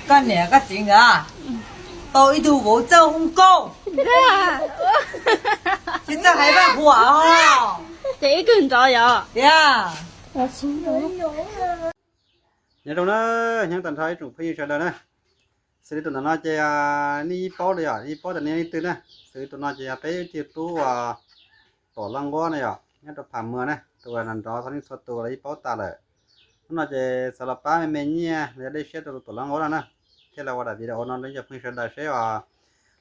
Koj niam koj txiv nkawd tau ib tug vauv txawj hu nkauj, tsis txawj hais vaj huam os. Ces ib tug nrov yom. Tiag. Nyob zoo na, nyob tag nrho ib tsoom phooj ywg sawv daws na. Xws li tus ntawm no ces nej yeej paub lawm yom, yeej paub tias nws yog leej twg na. Xws li tus no ces yog peb ib tug tub uas Tuam Lauj Nquab na yom, nyob rau Pham Muas na, tus uas nrov nrov txhua leej txhua tus los yeej paub tas lawm. Hnub no ces xav los pab me me nyiaj los yog dej siab rau tus Tuam Lauj Nquab no na, thiaj los ua daim video no rau cov phooj ywg sawv daws seb os,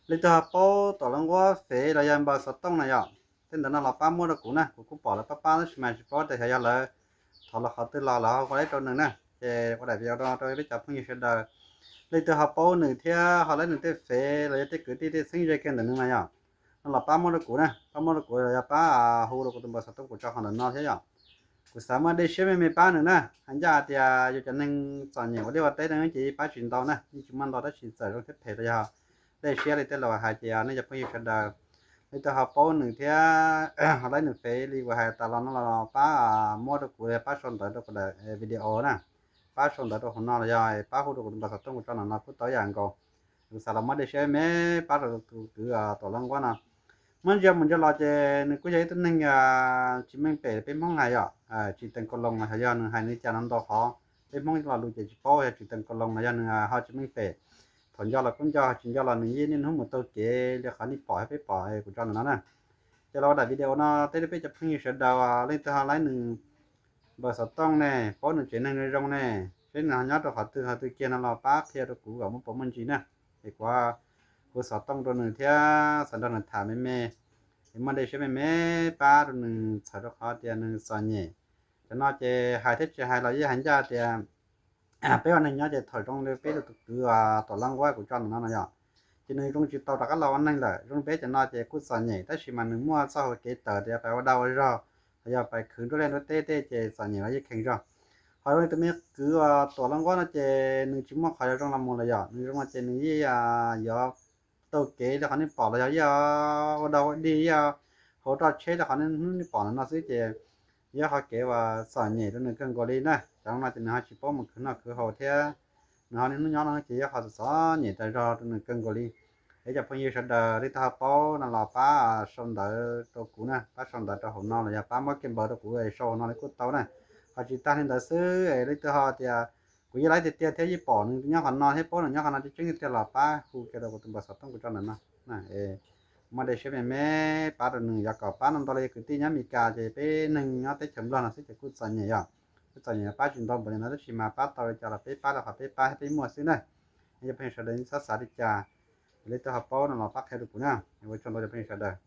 leej twg ho paub Tuam Lauj Nquab fev los yog npawb xov tooj na yom, tej ntawd no los pab muab rau kuv na, kuv kuj pom lawv pab pab tab sis mas tsis paub tias xyov yog lawv thov los qhov twg los lawv ho hu lawv rau nws na. Ces ua daim video no rau peb cov phooj ywg sawv daws, leej twg ho paub nws thiab ho lawv nws tej fev los yog tej kwv tij tej txheeb ze kiag ntawm nws no yom, no los pab muab rau kuv na, pab muab rau kuv los yog pab hu rau kuv tus npawb xov tooj kuv tso hauv ntawm no thiab yom. Kuv xav muab dej siab me me pab nws na, hais ncaj tias yus cov neeg txom nyem ua liaj ua teb no ces pab tsis ntau na, yeej tsis muaj ntau tab sis txawm zoo thiab phem los yog dej siab li tej laus hais ces nej cov phooj ywg sawv daws, leej twg ho paub nws thiab ho lawv nws fev li kuv hais tas los no los pab muab rau kuv, pab sau ntawv rau kuv daim video na, pab sau ntawv rau hauv no los yog pab hu rau kuv tus npawb xov tooj kuv tso ntawm no kuj tau ib yam nkaus. Kuv xav los muab dej siab me pab rau tus kwv Tuam Lauj Nquab no. Muab ntsia mus ntsia los ces nws kuj yog ib tug neeg tsis meej pem peb Hmoob hais yom, tsis teev kaus loos los xyov yog nws hais nws li cas no ntau qhov peb Hmoob lo lus ces tsis paub, yog tsis teev kaus loos los yog nws ho tsis meej pem. Thaum nco los kuj nco, tsis nco los nws yeej niaj hnub mus taug kev li qhov nej pom thiab peb pom kuv tso ntawm no na. Ces los ua daim video no teb rau peb cov phooj ywg sawv daws, leej twg ho lawv nws npawb xov tooj ne, paub nws tsev neeg zoo zoo ne, seb nws ho nyob rau qhov twg qhov twg kiag no los pab qhia rau kuv kom muaj pov muaj ntsis na. Es kuv hu xov tooj rau nws thiab xav nrog nws tham me me, es muab dej siab me me pab rau nws txhawm rau qhov tias nws txom nyem. Cov no ces hais thiab tsis hais los yeej hais ncaj tias peb ua neeg nyob ces thaum zoo li peb tus kwv Tuam Lauj Nquab kuv tso ntawm no no yom, ces nws zoo tsis tau rov qab los ua neeg lawm. Zoo li peb cov no ces kuj txom nyem tab sis mas nws muaj txoj hau kev tawm tias pais ua dag ua zog los yog pais khwv nruab liaj nruab teb tej ces txom nyem los yeej kheev zog. Ho zoo li tus me kwv Tuam Lauj Nquab no ces nws tsis muaj qhov yuav zoo los mus lawm yom, nws zoo no ces nws yeej yuav taug kev li qhov nej pom los yog yeej ua dog ua dig, yeej hauv roj tsheb li qhov nej hnub nej pom ntawm no xwb ces yog qhov kev uas txom nyem rau nws kawg nkaus li na. Cov no ces nws ho tsis paub mus khwv noj khwv haus thiab nws ho niaj hnub nyob no ces yog qhov txom nyem tas zog rau nws kawg nkaus li. Es cov phooj ywg sawv daws leej twg ho paub no los pab sau ntawv rau kuv na, pab sau ntawv rau hauv no los yog pab muab kiag npawb rau kuv sau hauv no li kuj tau na. Ho tsis tag li ntawd xwb es leej twg ho tias kuv yeej laib tiag tiag thiab yeej pom nws nyob qhov no thiab paub nws nyob qhov no tseeb tseeb tiag los pab hu kiag rau kuv tus npawb xov tooj kuv tso ntawm no. Muab dej siab me me pab rau nws, yog kom pab no ntau li kwv tij nyob Amelikas ces peb neeg nyob teb chaws Nplog no xwb ces kuj txom nyem yom. Kuj txom nyem pab tsis ntau npaum li no tab sis mas pab tau li cas los peb pab rau qhov peb pab thiab peb muaj xwb na. Cov phooj ywg sawv daws txhob xav li cas, leej twg ho paub no los pab qhia rau kuv na. Ua tsaug ntau cov phooj ywg sawv daws.